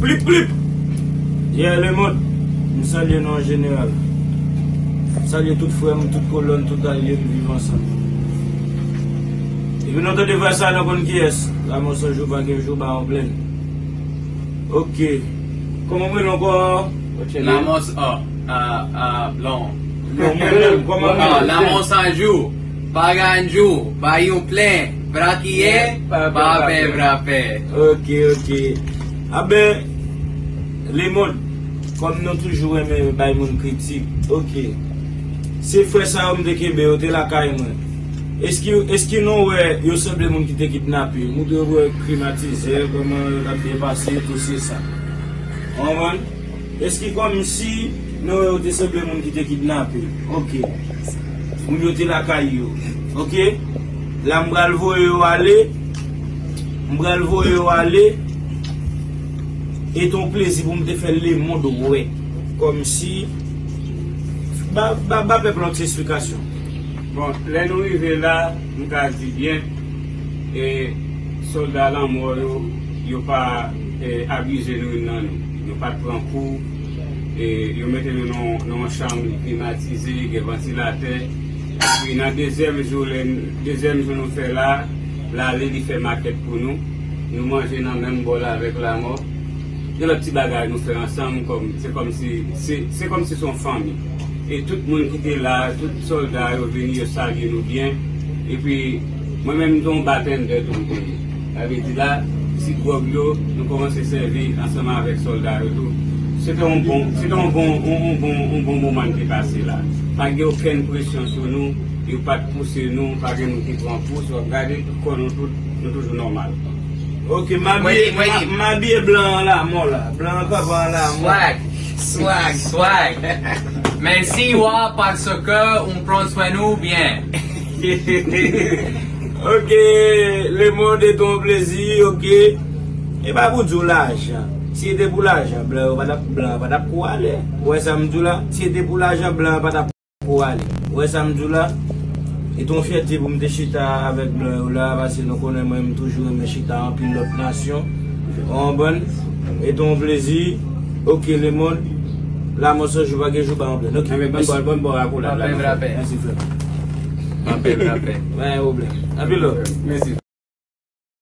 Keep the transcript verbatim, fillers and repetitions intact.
Plip, plip! Yeah, lemonn, m salye nou an jeneral. M salye tout frè m, tout kolòn, tout alye m, viv ansanm. Epi nou tande vwa sa, nou konn kiyès. Lanmò san jou, pa gen jou, ba yon plèn. Ok. Kòman w rele ankò? Lanmò s-, oh, ah, ah, non. Non, mwen menm, kòman w rele? Ah, lanmò san jou, pa gen jou, ba yon plèn, brakiye, pa pè, pa pè. Ok, ok. Aben, lemonn, kòm nou toujou renmen bay moun kritik, ok. Se frè sa yo m te kenbe, yo te lakay mwen. Eski, eski nou wè yo sanble moun ki te kidnape? Nou te wè krim atizè, kòman yo t ap byen pase, tou se sa. Ou konprann? Eski kòmsi nou wè yo te sanble moun ki te kidnape? Ok. Moun yo te lakay yo. Ok? La m pral voye yo ale. M pral voye yo ale. E te yon plezi pou m te fè lemonn wè. Kòmsi. Ba, ba, ba pèp la yon ti esplikasyon. Bon, lè nou rive la, m ka di byen, e sòlda lanmò yo, yo pa, e, abize nou youn nan nou. Yo pa t pran kou, e yo mete nou nan, nan yon chanm klimatize, gen vantilatè. Epi nan dezyèm jou, lè, dezyèm jou nou fè la, l ale, li fè makèt pou nou. Nou manje nan menm bòl avèk lanmò. Gen lòt ti bagay nou fè ansanm, kòm, se kòmsi, se, se kòmsi se yon fanmi. E tout moun ki te la, tout sòlda yo vini, yo salye nou byen. Epi, mwen menm, m te yon batendè tou m te ye. Sa vle di la, ti gwòg yo, nou kòmanse sèvi ansanm avèk sòlda yo tou. Se te yon bon, se te yon bon, yon, yon bon, yon bon moman n te pase la. Pa gen okenn presyon sou nou, yo pa t pouse nou, pa gen moun ki pran pous, w ap gade tout kò nou tout, nou toujou nòmal. Ok, m abiye, m abiye blan an lanmò la. Blan an papa an lanmò. Swag, swag, swag. Mèsi wa, paske ou pran swen nou byen. Ok, lemonn, e te yon plezi, ok. E pa pou di w lajan. Si se te pou lajan, blan yo pa t ap, blan yo pa t ap kou ale. Ou wè sa m di w la? Si se te pou lajan, blan yo pa t ap kou ale. Ou wè sa m di w la? E te yon fyète pou m te chita avèk blan yo la, paske nou konnen mwen, m toujou renmen chita anpil lòt nasyon. Ou konprann? E te yon plezi. Ok, lemonn. Lanmò san jou, pa gen jou, pa yon plèn. Ok. Anben, bòn bò, bòn bò akolad la. Mèsi, frè. Anpil rapè. Pa gen pwoblèm. Anpil love. Mèsi.